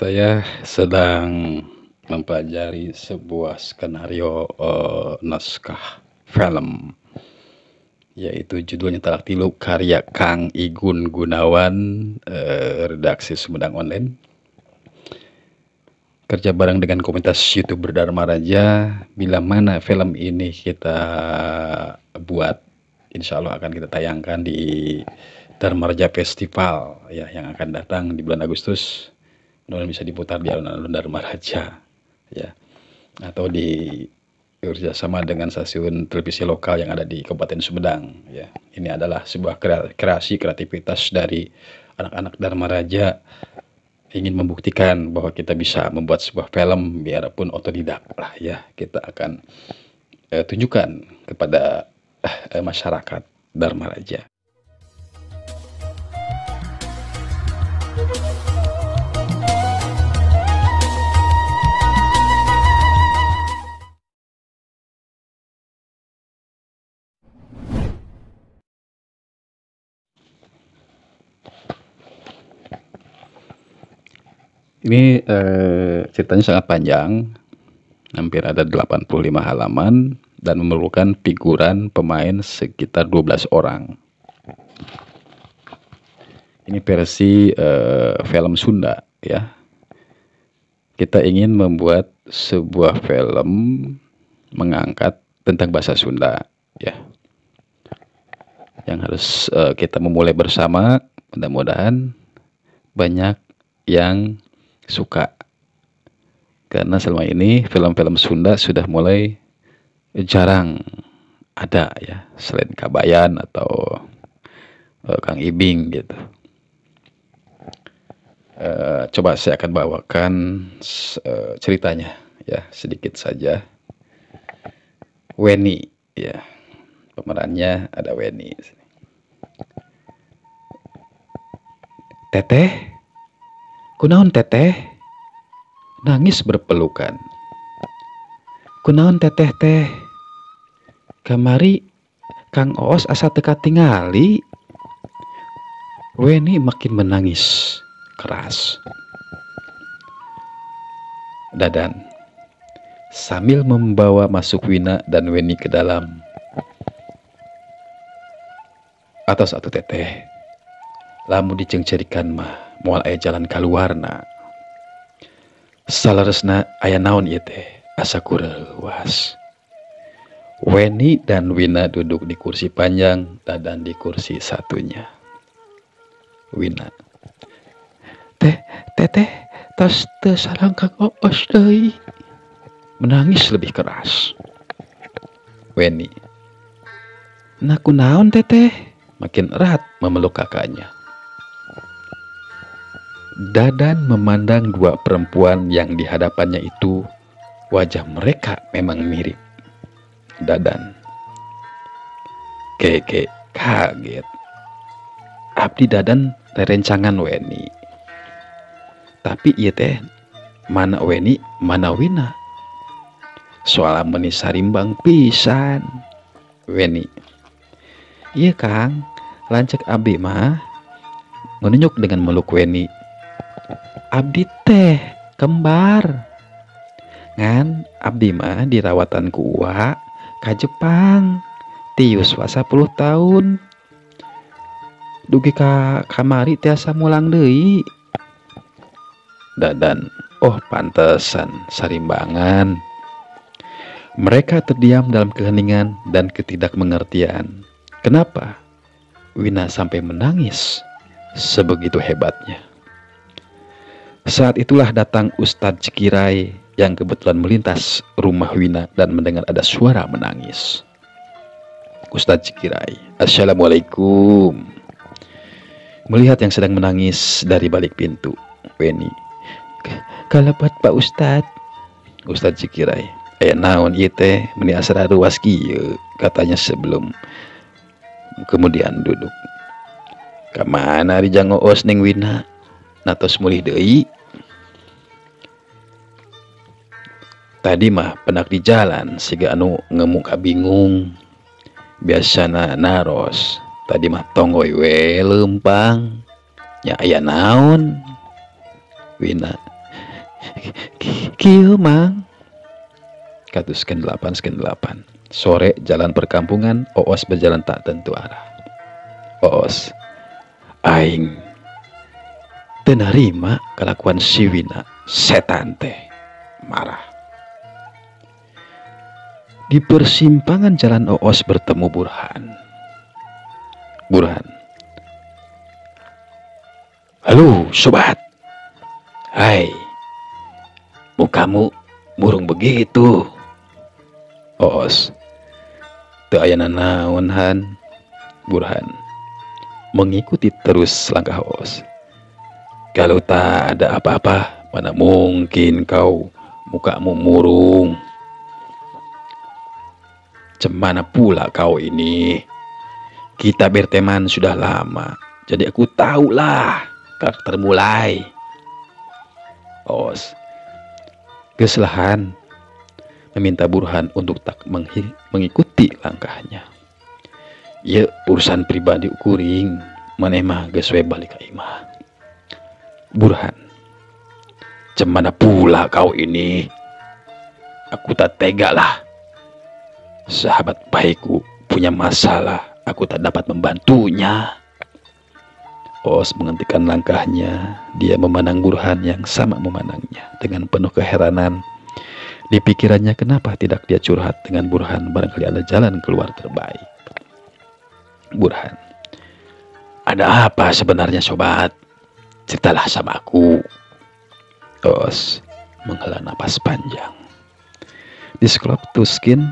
Saya sedang mempelajari sebuah skenario naskah film, yaitu judulnya Talak Tilu karya Kang Igun Gunawan, redaksi Sumedang Online. Kerja bareng dengan komunitas YouTuber Darmaraja. Bila mana film ini kita buat, insya Allah akan kita tayangkan di Darmaraja Festival ya, yang akan datang di bulan Agustus. Mudah-mudahan bisa diputar di alun-alun Darmaraja ya, atau di kerjasama dengan stasiun televisi lokal yang ada di Kabupaten Sumedang ya. Ini adalah sebuah kreasi kreativitas dari anak-anak Darmaraja, ingin membuktikan bahwa kita bisa membuat sebuah film biarpun otodidak lah ya. Kita akan tunjukkan kepada masyarakat Darmaraja. Ini ceritanya sangat panjang, hampir ada 85 halaman dan memerlukan figuran pemain sekitar 12 orang. Ini versi film Sunda ya. Kita ingin membuat sebuah film mengangkat tentang bahasa Sunda ya. Yang harus kita memulai bersama, mudah-mudahan banyak yang suka, karena selama ini film-film Sunda sudah mulai jarang ada ya, selain Kabayan atau Kang Ibing gitu. Coba saya akan bawakan ceritanya ya, sedikit saja. Weni ya, pemerannya ada Weni. Teteh, kunaon teteh? Nangis berpelukan. Kunaon teteh teh? Kamari Kang Oos asa teka tingali. Weni makin menangis keras. Dadan sambil membawa masuk Wina dan Weni ke dalam. Atas atuh teteh, lamun diceungceurikan mah moal aya jalan kaluarna. Saleresna aya naon ieu teh, asa kureuwas. Weni dan Wina duduk di kursi panjang, Dadan di kursi satunya. Wina, teh teteh tos teu sareng Kang Oos deui. Menangis lebih keras. Weni, nah kunaon teteh? Makin erat memeluk kakaknya. Dadan memandang dua perempuan yang di hadapannya itu, wajah mereka memang mirip. Dadan keke kaget. Abdi Dadan rerencangan Weni. Tapi ieu teh mana Weni mana Wina. Soal meni sarimbang pisan. Weni, iya Kang, lanceuk abdi mah. Menunjuk dengan meluk Weni. Abdi teh kembar. Ngan abdi mah dirawatan ku uwa ka Jepang ti yuswa 10 tahun. Dugi ka kamari tiasa mulang deui. Dadan, oh pantesan sarimbangan. Mereka terdiam dalam keheningan dan ketidakmengertian. Kenapa Wina sampai menangis sebegitu hebatnya? Saat itulah datang Ustadz Cikirai yang kebetulan melintas rumah Wina dan mendengar ada suara menangis. Ustadz Cikirai, Assalamualaikum. Melihat yang sedang menangis dari balik pintu, Weni, kalapat Pak Ustadz. Ustadz Cikirai, aya naon ieu teh meni asa ruas kieu, katanya sebelum kemudian duduk. Kamana ari jang Oos ning Wina? Natos mulih deui. Tadi mah penak di jalan siga anu ngemuka bingung. Biasana naros, tadi mah tonggoy we leumpang. Nya aya naon? Wina, Kieu mang. Katu sken 8 sken 8. Sore jalan perkampungan, Oos berjalan tak tentu arah. Oos, aing teu narima kelakuan si Wina, setan teh, marah. Di persimpangan jalan Oos bertemu Burhan. Burhan, halo sobat. Hai, mukamu murung begitu. Oos, teu aya nanaon Han. Burhan mengikuti terus langkah Oos. Kalau tak ada apa-apa, mana mungkin kau mukamu murung. Cemana pula kau ini? Kita berteman sudah lama, jadi aku tahulah karakter mulai. Oos kesalahan meminta Burhan untuk tak mengikuti langkahnya. Ya urusan pribadi kuring, maneh mah geus we balik ka imah. Burhan, cemana pula kau ini? Aku tak tega lah. Sahabat baikku punya masalah, aku tak dapat membantunya. Oos menghentikan langkahnya. Dia memandang Burhan yang sama memandangnya dengan penuh keheranan. Di pikirannya kenapa tidak dia curhat dengan Burhan, barangkali ada jalan keluar terbaik. Burhan, ada apa sebenarnya sobat? Ceritalah sama aku. Oos menghela napas panjang. Di Disklop to Skin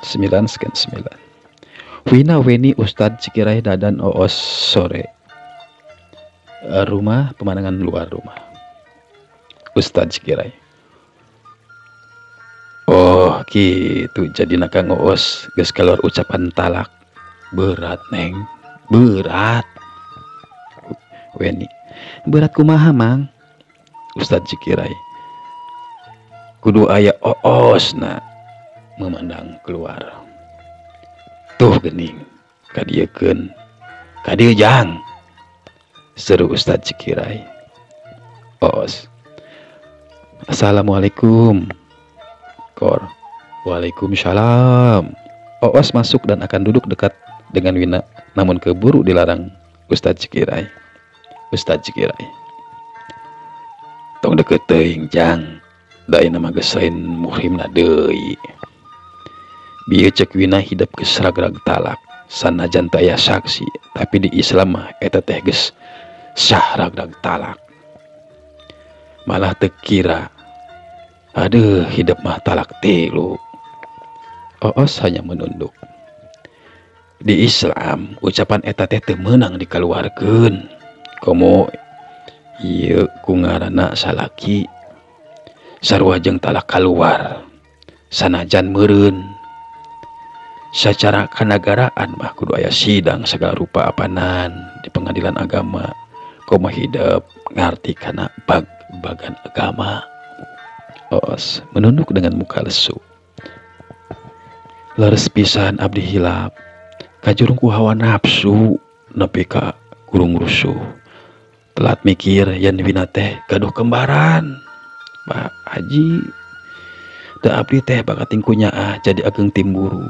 9 skin 9. Wina Weni Ustadz Cikirai Dadan Oos sore. Rumah pemandangan luar rumah Ustadz Cikirai. Oh gitu, jadi nakang Oos geus keluar ucapan talak. Berat neng, berat. Weni, berat kumaha mang? Ustadz Cikirai, kudu aya Oos na. Memandang keluar. Tuh gening, kadiekeun, kadieu jang, seru Ustadz Cikirai. Oos, assalamualaikum. Kor, waalaikumsalam. Oos masuk dan akan duduk dekat dengan Wina, namun keburu dilarang Ustadz Cikirai. Ustadz Cikirai, tong deket teuing jang, da ayeuna mah geus lain muhrimna deui. Bieu cek Wina hidup geus ragrag talak, sanajan teu aya saksi, tapi di Islam mah eta teh geus sah ragrag talak. Malah teu kira, aduh hidup mah talak tilu. Oos hanya menunduk. Di Islam ucapan eta teh teu meunang dikaluarkeun. Komo ieu ku ngaranna salaki sarua jeung talak kaluar sanajan meureun. Secara kenegaraan mah kudu aya sidang segala rupa apanan di pengadilan agama. Komo hidup ngarti kana bag-bagan agama. Oos menunduk dengan muka lesu. Leres pisan abdi hilap, kajurung ku hawa nafsu nepi ka kurung rusuh. Telat mikir yen Wina teh gaduh kembaran. Pak Haji, da abdi teh bakating ku nyaah jadi ageng timburu.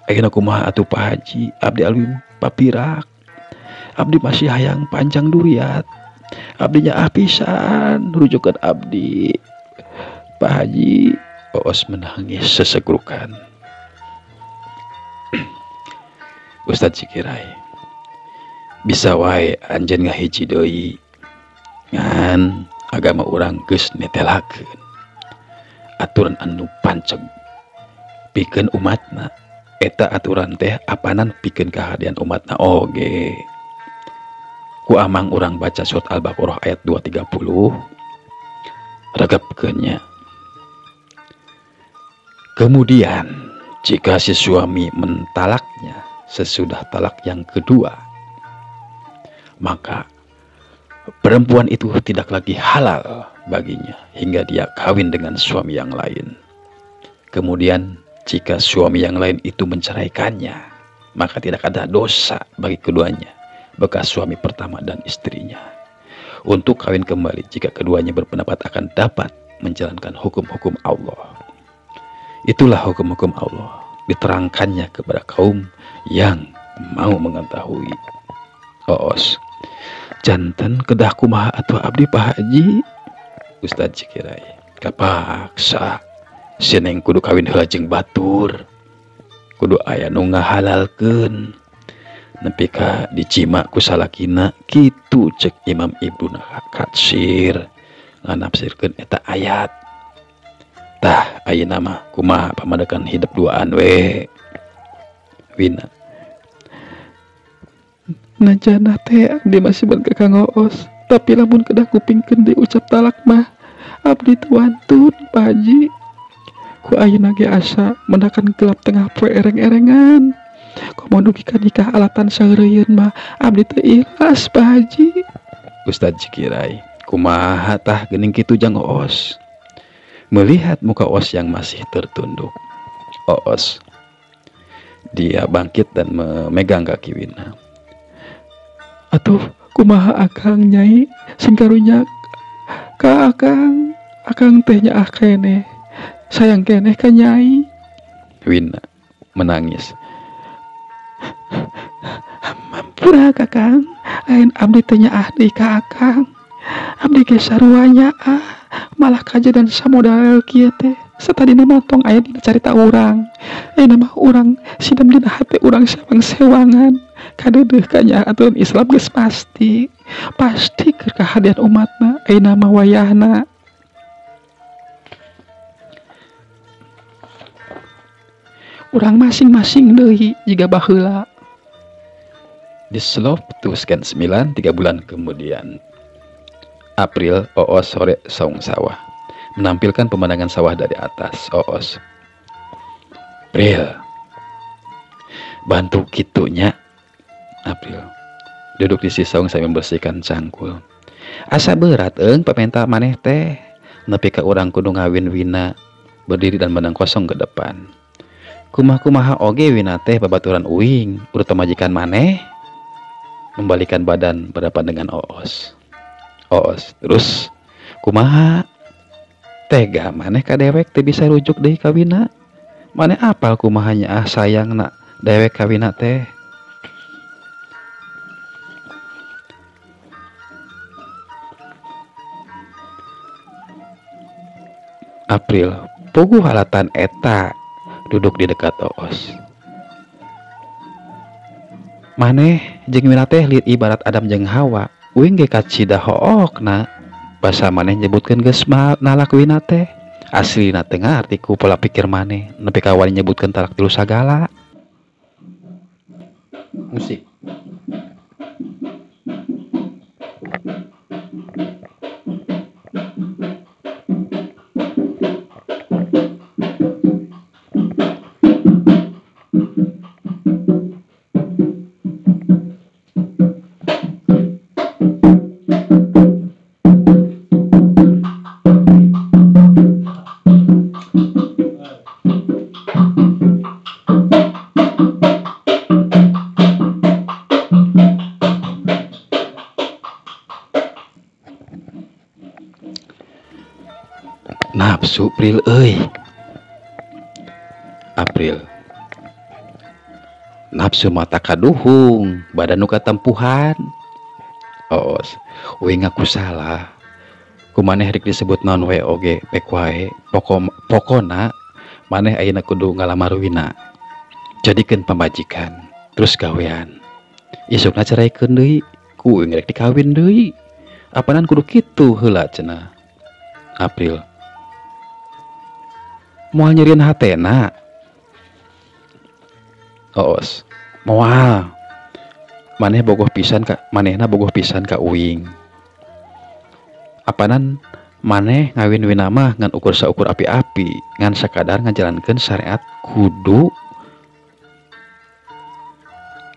Ayeuna kumaha atuh Pak Haji, abdi alwi papirak. Abdi masih hayang panjang duriat. Abdi nyaah pisan rujukan abdi. Pak Haji, Oos menangis sesegrukan. Ustadz Cikirai, bisa wae anjeun ngahiji deui. Ngan agama urang geus netelakeun aturan anu panceg pikeun umatna. Eta aturan teh apanan pikeun kahadean umatna oge. Ku amang urang baca surat Al-Baqarah ayat 230 regepkeun nya. Kemudian jika si suami mentalaknya sesudah talak yang kedua, maka perempuan itu tidak lagi halal baginya hingga dia kawin dengan suami yang lain. Kemudian jika suami yang lain itu menceraikannya, maka tidak ada dosa bagi keduanya, bekas suami pertama dan istrinya, untuk kawin kembali jika keduanya berpendapat akan dapat menjalankan hukum-hukum Allah. Itulah hukum-hukum Allah, diterangkannya kepada kaum yang mau mengetahui. Oos, janten kedah kumaha atuh abdi Pak Haji? Ustaz Cikirai, kapaksa si Neng kudu kawin heula jeung batur, kudu aya nu ngahalalkeun nepi ka dicima ku salakina kitu cek Imam Ibnu Katsir nganafsirkeun eta ayat. Tah ayeuna mah kumaha pamadekan hidup duaan we. Wina, najana teh abdi masih berga Kang Oos, tapi lamun kedah kupingkeun diucap talak mah abdi teu wantun Pak Haji. Ku ayeuna ge asa mendakan gelap tengah poe ereng-erengan. Komo dugi ka nikah alatan saeureuyeuun mah abdi teu ikhlas Pak Haji. Ustaz Cikirai, kumaha tah geuning kitu jang Oos? Melihat muka Oos yang masih tertunduk, Oos, dia bangkit dan memegang kaki Wina. Atuh kumaha akang nyai sing karunya ka akang, akang teh nyaah keneh, sayang keneh ka nyai. Wina menangis. Mampura kakang, lain abdi teh nyaah deui ka akang, abdi ge sarua nyaah, malah kajadan samodal kieu teh. Satadina mah tong aya dina carita urang, ayeuna mah urang sidem dina hate urang sewang-sewangan. Kadeudeuh ka nyaah aturan Islam geus pasti, pasti keur kahadean umatna, ayeuna mah wayahna. Urang masing-masing deui jiga baheula. Di Slope to Scan 9, 3 bulan kemudian. April, Oos sore saung sawah. Menampilkan pemandangan sawah dari atas. Oos, April, bantu kitunya. April duduk di sisi saung sambil membersihkan cangkul. Asa berat eung pamenta maneh teh. Nepi ka urang kudu ngawin Wina. Berdiri dan menang kosong ke depan. Kumaha-kumaha oge Wina teh babaturan uing, urut pamajikan maneh. Membalikan badan berhadapan dengan Oos. Oos, terus kumaha? Tega maneh ka dewek teh bisa rujuk deui ka Wina. Maneh apal kumahanya ah sayangna dewek ka Wina teh. April puguh alatan eta duduk di dekat Oos. Maneh jeung Wina teh lieur ibarat Adam jeung Hawa, uing ge kacida hookna. Basa maneh nyebutkeun geus nalak Wina teh. Aslina teh ngarti ku pola pikir maneh, nepi ka wani nyebutkeun talak tilu sagala. Musik. Nafsu April euy. April nafsu mata kaduhung, badan nu katempuhan. Oos, uing ngaku salah. Kumaneh rek disebut naon we oge pek wae. Pokona maneh ayeuna kudu ngalamar Wina. Jadikeun pamajikan, terus gawean. Isukna ceraikeun deui, ku uing rek dikawin deui. Apanan kudu kitu heula cenah. April moal nyerian hatena. Oos, moal. Maneh bogoh pisan ka manehna bogoh pisan ka uing. Apanan maneh ngawin Wina mah ngan ukur saukur api-api, ngan sakadar ngajalankeun syariat kudu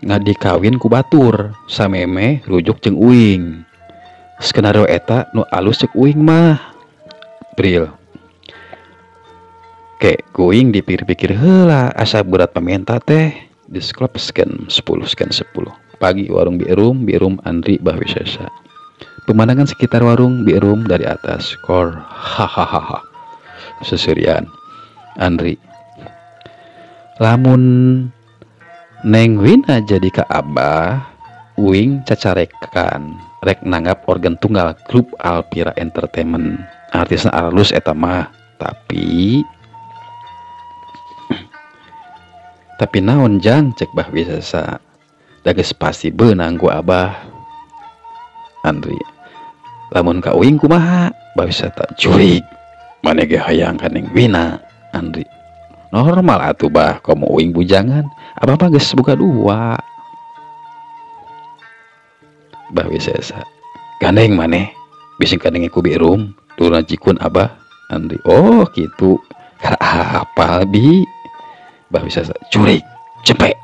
ngadikawin ku batur sameme rujuk jeung uing. Skenario eta nu alus ceuk uing mah. April Ke kuing dipikir-pikir heula asa berat pamenta teh. Disklop scan 10 scan 10. Pagi warung Birum, Birum Andri Bahwisesa. Pemandangan sekitar warung Birum dari atas. Kor hahaha. Seserian Andri. Lamun Neng Wina jadi ka Abah, uing cacarekan rek nanggap organ tunggal grup Alpira Entertainment. Artisna aralus eta mah, tapi naon jang cek Bah Wisesa. Da geus pasti beunang ku Abah. Andri. Lamun ka uing kumaha? Bah Wisesa curik. Maneh ge hayang ka Neng Wina. Andri. Normal atuh bah, komo uing bujangan, abah mah geus boga dua. Bah Wisesa. Gandeng maneh, bisi kadenge ku Birum, turun jikun abah. Andri. Oh kitu. Karena apal bi. Bah Wisesa curik, cepek.